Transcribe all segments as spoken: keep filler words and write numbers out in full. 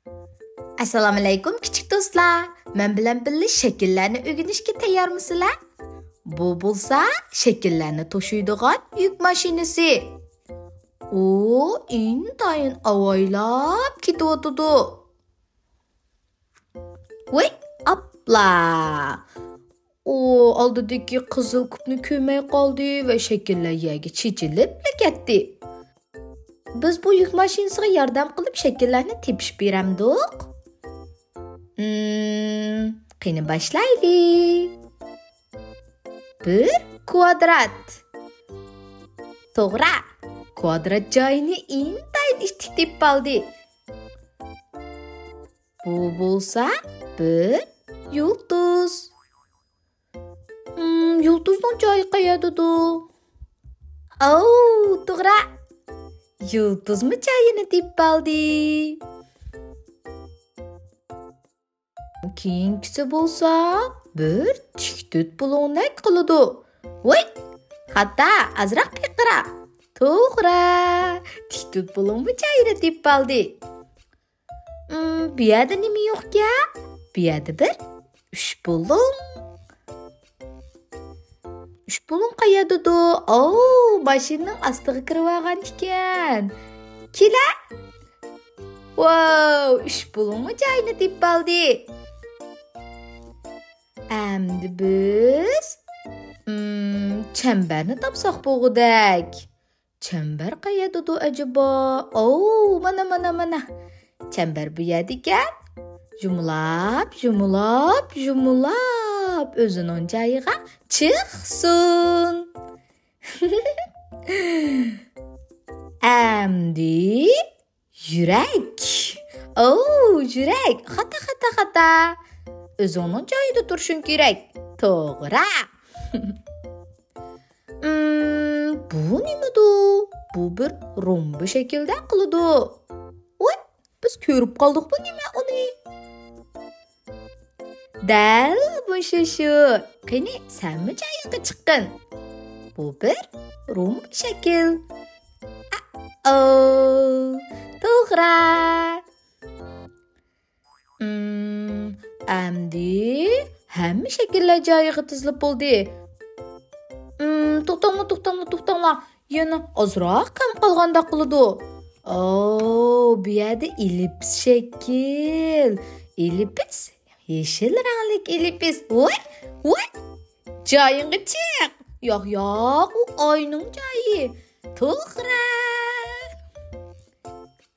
ئەسسالامۇئەلەيكۇم، كىچىك دوستلار. مەن بىلەن بىللە شەكىللەرنى ئۆگىنىشكە تەييارمۇسىلەر؟ بۇ بولسا شەكىللەرنى توشۇيدىغان يۈك ماشىنىسى. ئۇ ئىنتايىن ئاۋايلاپ كېتىۋاتىدۇ. ۋەي، ئاپلا! ئۇ ئالدىدىكى قىزىل كۇپنى كۆرمەي قالدى ۋە شەكىللەر يەرگە چېچىلىپلا كەتتى. بىز بۇ يۈك ماشىنىسىغا ياردەم قىلىپ شەكىللەرنى تېپىشىپ بېرەمدۇق؟ مم، قېنى باشلايلى. بىر كۋادرات. توغرا، كۋادرات جايىنى ئىنتايىن ئىتتىك تېپىپ ئالدى. بۇ بولسا بىر يۇلتۇز. مم، يۇلتۇزنىڭ جايى قەيەردىدۇ؟ ئاۋۇ، توغرا. يۇلتۇزمۇ جايىنى تېپىپ ئالدى. كېيىنكىسى بولسا بىر تىك تۆت بۇلۇڭدەك قىلىدۇ. ۋوي، خاتا، ئازراق پىقىراق. توغرا، تىك تۆت بۇلۇڭمۇ جايىنى تېپىپ ئالدى. ئىم، بۇ يەردە نېمە يوقكەن؟ بۇ يەردە بىر ئۈچ بۇلۇڭ. ئۈچ بۇلۇڭ قەيەردىدۇ؟ ئاۋۇ، ماشىنىنىڭ ئاستىغا كىرىۋالغان ئىكەن. كېلە. ۋاۋ، ئۈچ بۇلۇڭمۇ جايىنى تېپىپ ئالدى. ئەمدى بىز، ئىم، چەمبەرنى تاپساق بولغۇدەك. چەمبەر قەيەردىدۇ ئەجەبا؟ ئاۋۇ، مانا، مانا، مانا. چەمبەر بۇ يەردىكەن. يۇمىلاپ، يۇمىلاپ، يۇمىلاپ ئۆزىنىڭ جايىغا چىقسۇن. ئەمدى يۈرەك. ئوۋ، يۈرەك. خاتا، خاتا، خاتا. ئۆزۈڭنىڭ جايىدا تۇرۇشۇڭ كېرەك. توغرا. ئىم، بۇ نېمىدۇ؟ بۇ بىر رومبا شەكىلدە قىلىدۇ. ۋاي، بىز كۆرۈپ قالدۇقمۇ نېمە ئۇنى؟ دەل مۇشۇ شۇ. قېنى، سەنمۇ جايىڭغا چىققىن. بۇ بىر رومبا شەكىل. ئاۋۇ، توغرا. ئىم، ئەمدى ھەممە شەكىللەر جايىغا تىزىلىپ بولدى. ئىم، توختاڭلار، توختاڭلار، توختاڭلار. يەنە ئازراق كەم قالغاندەك قىلىدۇ. ئاۋۇ، بۇ يەردە ئېلىپىس شەكىل. ئېلىپىس، يېشىل رەڭلىك ئېلىپىس. ۋاي، ۋاي، جايىڭغا چىق. ياق، ياق، ئۇ ئاينىڭ جايى. توغرا.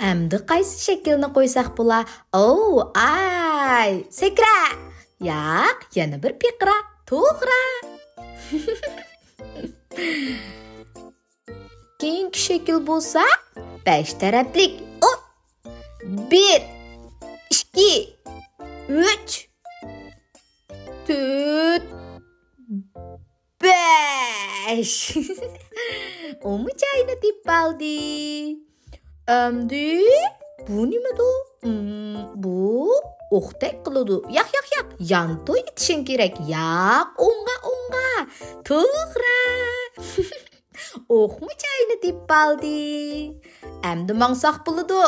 ئەمدى قايسى شەكىلنى قويساق بولا؟ ئوۋ، ئاي، سەكرە! ياق، يەنە بىر پىقىراق. توغرا. كېيىنكى شەكىل بولسا بەش تەرەپلىك. ئوپ! بىر، ئىككى، ئۈچ، تۆت، بەش. ئۇمۇ جايىنى تېپىپ ئالدى. ئەمدى بۇ نېمىدۇ؟ ئىم، بۇ ئوقتەك قىلىدۇ. ياق، ياق، ياق. يانتۇ ئېتىشىڭ كېرەك. ياق، ئوڭغا، ئوڭغا. توغرا. ئوقمۇ جايىنى تېپىپ ئالدى. ئەمدى ماڭساق بولىدۇ.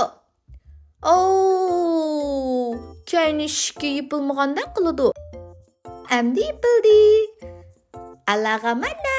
ئوو، كەينى ئىشىكى يېپىلمىغاندەك قىلىدۇ. ئەمدى يېپىلدى. ئالاغا مانا،